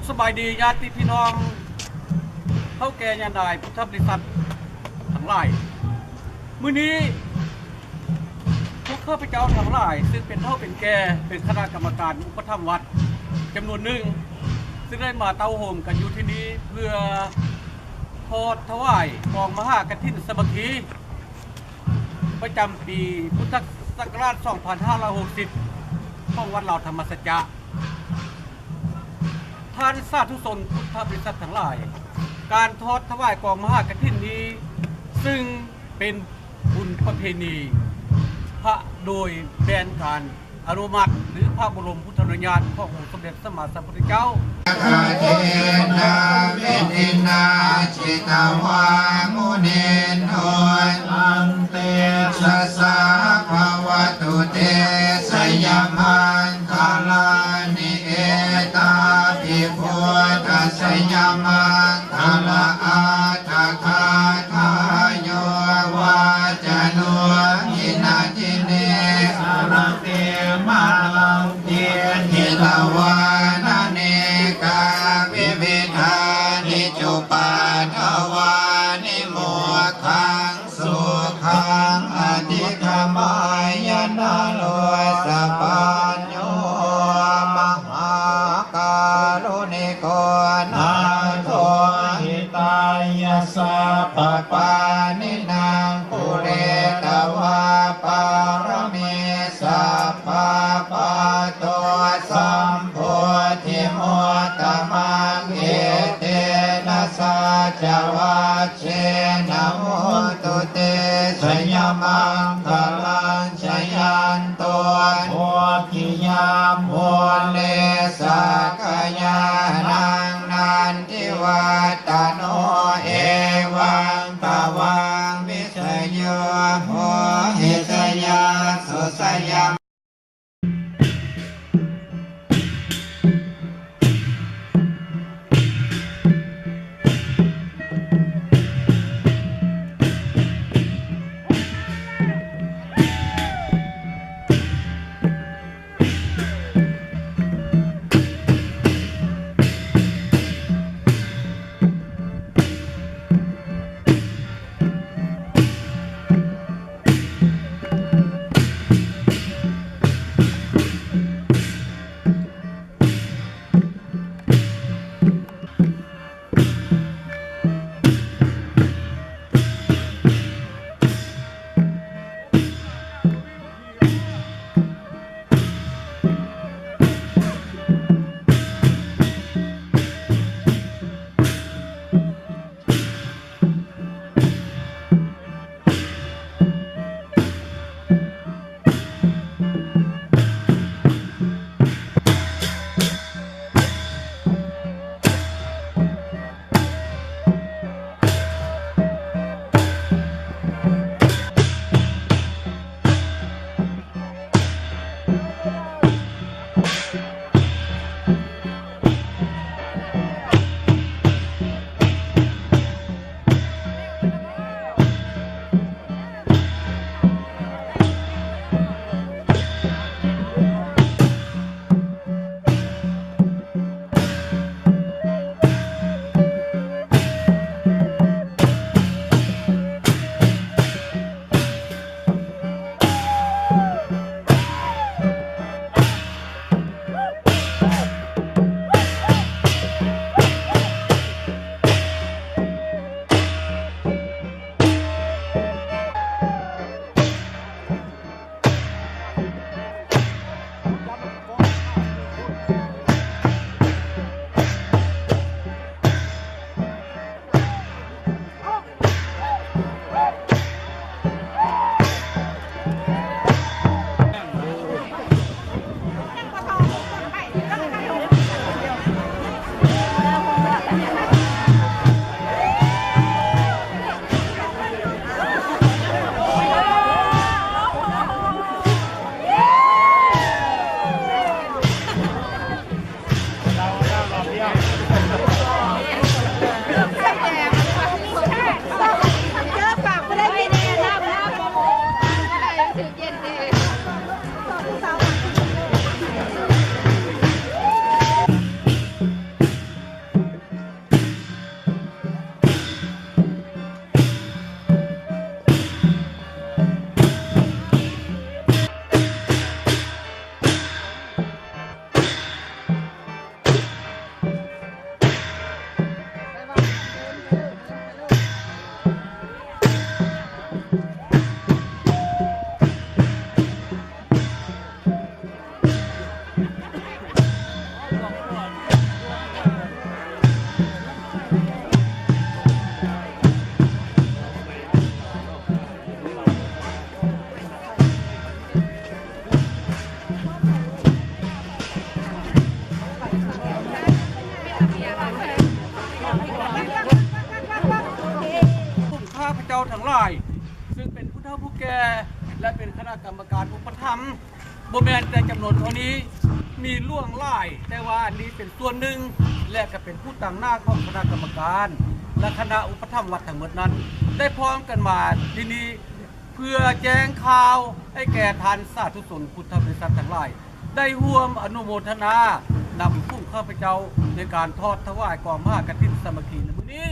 ສະບາຍດີຍາດຕິພີ່ນ້ອງ ເຖົ້າແກ່ຍານາຍ ພຸດທະບໍລິສັດທັງຫຼາຍ. ມື້ນີ້ ພວກຂ້າພະເຈົ້າທັງຫຼາຍ ຊຶ່ງເປັນເຖົ້າເປັນແກ່ ເປັນຄະນະກຳມະການອຸປະຖຳວັດຈຳນວນໜຶ່ງ ຊຶ່ງໄດ້ມາເຕົ້າໂຮມກັນຢູ່ທີ່ນີ້ ເພື່ອທອດຖວາຍກອງມະຫາກະຖິນສາມັກຄີ ປະຈຳປີພຸດທະສັກກະລາດສອງພັນຫ້າຮ້ອຍຫົກສິບ ຂອງວັດລາວທຳມະສັດຈະ. ທ່ານສາທຸຊົນພຸດທະບໍລິສັດທັງຫຼາຍ, ການທອດຖວາຍກອງມະຫາກະຖິນນີ້ ຊຶ່ງເປັນບຸນປະເພນີພະ ໂດຍແຜນການອະນຸມັດ ຫຼື ພະບໍລົມພຸດທານຸຍາດຂອງອົງສົມເດັດສຳມາສຳພຸດທະເຈົ້າ. ກະເທນາ ເວທິນາ ຈິດຕະວາ ມຸນີນໂທ ຕັນເຕຊະສາ ພະວະຕຸເຕ ຊະຍະມັງຄະລານິ ເອຕາພິພຸດທະຊະຍະມັງຄະລະອັດຖະກາທາ ໂຍວາຈະໂນ ວິນະ ທິເນ ສະລະເກ ມະລັງ ເກ ຈິຕະວານະເນກາວິວິທານິ ຈຸປັດຖະວານິ ໂມກຂັງ ສຸຂັງ ອະທິກະມາຍະນະໂລດສະປັນໂຍ ມະຫາກາລຸນິໂກ ນາໂຖ ຫິຕາຍະ ສັບພະປານິນາ ປູເຣຕະວາ ປາລະເມ ສັບພະປາໂຕ ສຳໂພທິມຸດຕະມັງ ເອເຕນະ ສັດຈະວັດເຊນະ ໂຫຕຸເຕ ຊະຍະມັງຄະລັງ ຊະຍັນໂຕ ໂພທິຍາ ມູນເລ ສັກກະຍານັງ ນັນທິວັດຕະໂນ ເອວັງ ຕະວັງ ວິສະໂຍ ໂຫຫິ ຊະຍາສຸ ຊະຍະ ກຳມະການອຸປະຖຳ ບໍ່ແມ່ນແຕ່ຈຳນວນເທົ່ານີ້ ມີຫຼວງຫຼາຍ, ແຕ່ວ່າອັນນີ້ເປັນສ່ວນໜຶ່ງ ແລະ ກໍເປັນຜູ້ຕາງໜ້າຂອງຄະນະກຳມະການ ແລະ ຄະນະອຸປະຖຳວັດທັງໝົດນັ້ນ ໄດ້ພ້ອມກັນມາທີ່ນີ້ ເພື່ອແຈ້ງຂ່າວໃຫ້ແກ່ທ່ານສາທຸຊົນພຸດທະບໍລິສັດທັງຫຼາຍ ໄດ້ຮ່ວມອະນຸໂມທະນາ ນຳຝູງຂ້າພະເຈົ້າ ໃນການທອດຖວາຍກອງມະຫາກະຖິນສາມັກຄີໃນມື້ນີ້.